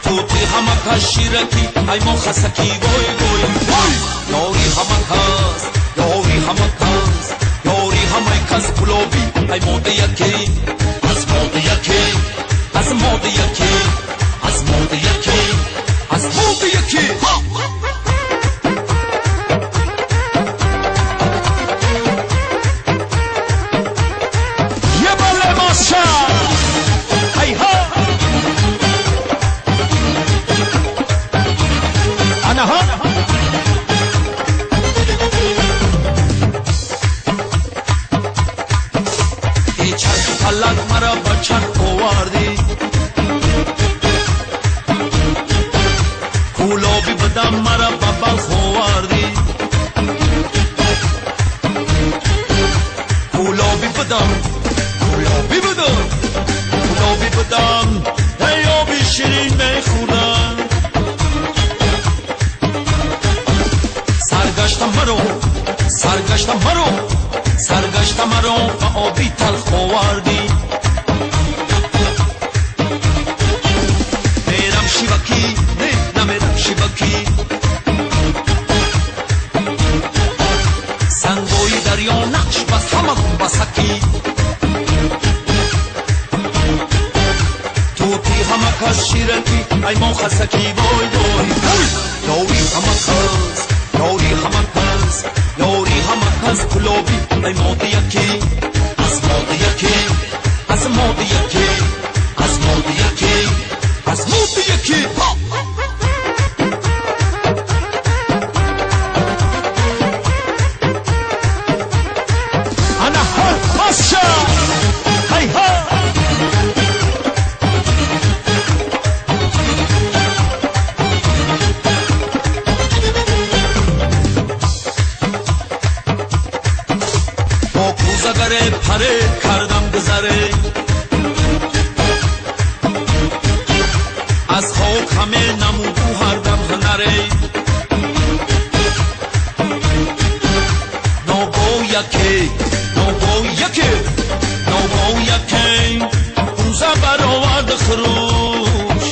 Тути ҳама кас шираки, ай мо хасаки, вой вой вой. Ёри ҳама кас, ёри ҳама кас, ёри ҳамаи кас кулоби, ай мода яке, аз мода яке, аз мода яке, аз мода яке, аз мода яке. Фалак мара ба чарх овардӣ, кӯлоби будам мара ба Балх овардӣ, кӯлоби будам, кӯлоби будам, кӯлоби будам, эй оби ширин мехӯрдам. Саргаштам маро, саргаштам маро, саргашта маро ба оби талх овардӣ. Мерам шивакӣ, не намерам шивакӣ, сангои дарё нақш бас ҳама басакӣ. Тути ҳама кас ширакӣ, ай мо хасакӣ, вой вой вой. Ёри ҳама кас, ёри ҳама кас, ёри ҳама кас кулоби, ай мода яке, аз мода яке, аз мода яке, аз мода яке, аз мода яке. Ана ҳо маша, ҳай ҳо. Паре кардам гузаре, аз хок ҳаме намуду ҳардам ҳунаре. Ногоҳ яке, ногоҳ яке, ногоҳ яке кӯза баровард хурӯш.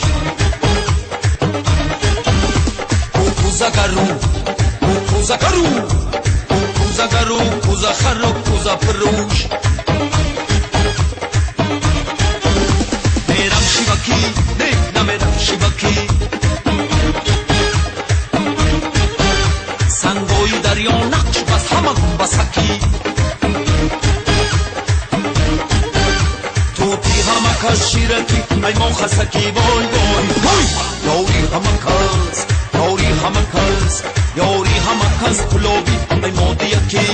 Ӯ кӯзагару, ӯ кӯзагару, ӯ кӯзагару, кӯзахару, кӯзафурӯш. Мерам шивакӣ, не намерам шивакӣ, сангои дарё нақш бас ҳама басакӣ. Тути ҳама кас ширакӣ, ай мо хасакӣ, вой вой вой. Ёри ҳама кас, ёри ҳама кас, ёри ҳама кас кулоби, ай мода яке,